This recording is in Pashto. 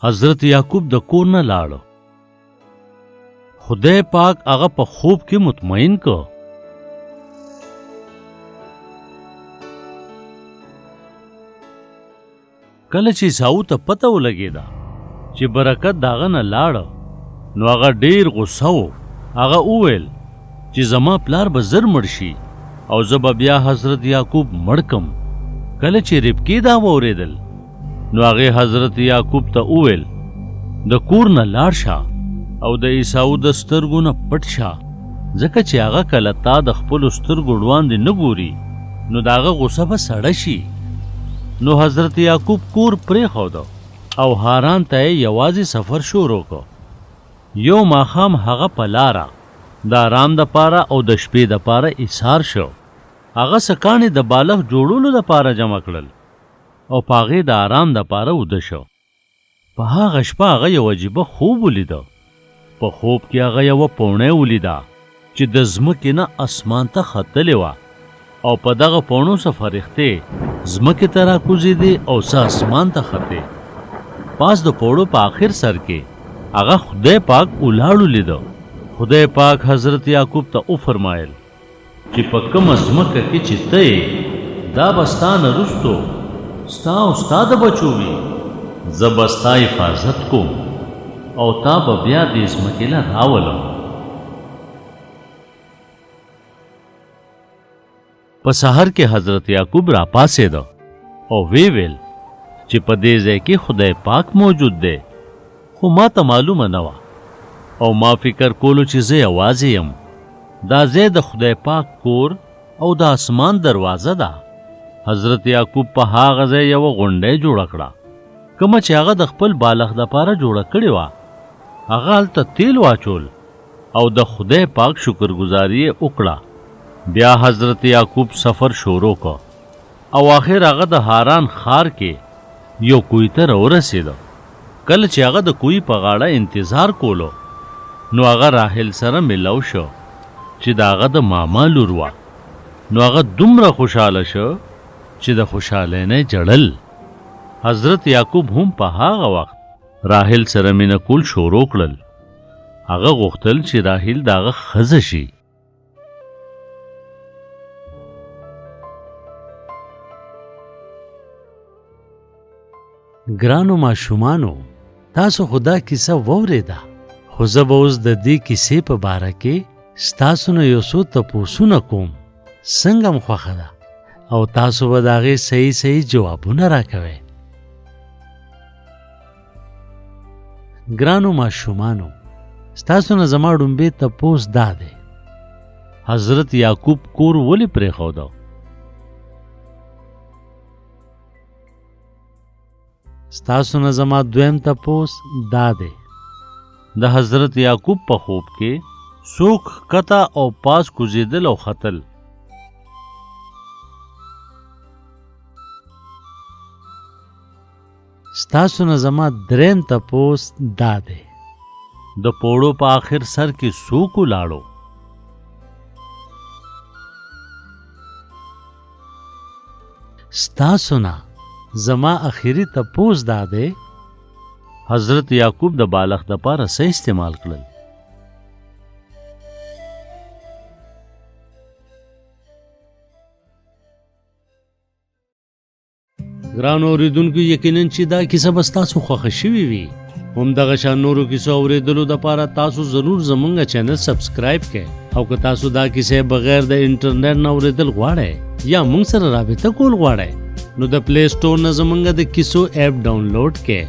حضرت یعقوب د کور نه لاړ. خدای پاک هغه په خوب کې مطمئن کړ. کله چې عیساو ته پته ولګېده چې برکت د هغه نه لاړ، نو هغه ډېر غوسه و. هغه وویل چې زما پلار به زر مړ شي او زه به بیا حضرت یعقوب مړ کم. کله چې ربقې دا واورېدل، نو هغې حضرت یعقوب ته وویل، د کور نه لاړ شه او د عیساو د سترګو نه پټ شه، ځکه چې هغه کله تا د خپلو سترګو وړاندې نه ګوري، نو د هغه غوسه به سړه شي. نو حضرت یعقوب کور پرېښود او هاران ته یې یوازې سفر شروع کړ. یو ماښام هغه په لاره د ارام دپاره او د شپې دپاره ایسار شو. هغه څه کاڼي د بالښت جوړولو دپاره جمع کړل او په هغې د ارام دپاره اوده شو. په هغه شپه هغه یو عجیبه خوب ولیده. په خوب کې هغه یوه پوڼی ولیده چې د ځمکې نه اسمان ته ختلې وه او په دغه پوڼو څه فرښتې ځمکې ته راکوزېدې او څه اسمان ته ختې. پاس د پوړو په آخر سر کې هغه خدای پاک ولاړ ولیده. خدای پاک حضرت یعقوب ته وفرمایل. چې په کومه ځمکه کې چې ته یې، دا به ستا نه وروسته ستا او ستا د بچو وي، زه به ستا حفاظت کوم او تا به بیا دې ځمکې له راولم. په سحر کې حضرت یعقوب راپاڅېده او ویې ویل چې په دې ځای کې خدای پاک موجود دی، خو ما ته معلومه نه وه او ما فکر کولو چې زه یوازې یم. دا ځای د خدای پاک کور او د اسمان دروازه ده. حضرت یعقوب په هغه ځای یوه غونډۍ جوړه کړه، کومه چې هغه د خپل بالښت دپاره جوړه کړې وه. هغه هلته تیل واچول او د خدای پاک شکرګزاري یې وکړه. بیا حضرت یعقوب سفر شروع کړ او اخر هغه د هاران ښار کې یو کوهي ته راورسېده. کله چې هغه د کوهي په غاړه انتظار کولو، نو هغه راحیل سره ملاو شو چې د هغه د ماما لور وه. نو هغه دومره خوشحاله شو چې د خوشحالۍ نه یې ژړل. حضرت یعقوب هم په هغه وخت راحیل سره مینه کول شروع کړل. هغه غوښتل چې راحیل د هغه ښځه شي. ګرانو ماشومانو، تاسو خو دا کیسه واورېده، خو زه به اوس د دې کیسې په باره کې ستاسو نه یو څو تپوسونه کوم. څنګه مو خوښه ده او تاسو به د هغې صحیح صحیح جوابونه راکوئ. ګرانو ماشومانو، ستاسو نه زما ړومبی تپوس دا دی. حضرت یعقوب کور ولې پرېښوده؟ ستاسو نه زما دویم تپوس دا دی. د حضرت یعقوب په خوب کې څوک ښکته او پاس کوزېدل او ختل؟ ستاسو نه زما دریم تپوس دا دی. د پوړو په آخر سر کې څوک ولاړو؟ ستاسو نه زما اخري تپوس دا دی. حضرت یعقوب د بالښت دپاره څه استعمال کړل؟ ګرانو اوریدونکو، یقینا چې دا کیسه به ستاسو خوښه شوې وي. هم دغه شان نورو کیسو اوریدلو دپاره تاسو ضرور زمونږ چینل سبسکرایب کړئ، او که تاسو دا کیسه بغیر د انټرنیټ نه اوریدل غواړئ یا مونږ سره رابطه کول غواړئ، نو د پلی سټور نه زمونږ د کیسو اپ ډاونلوډ کړئ.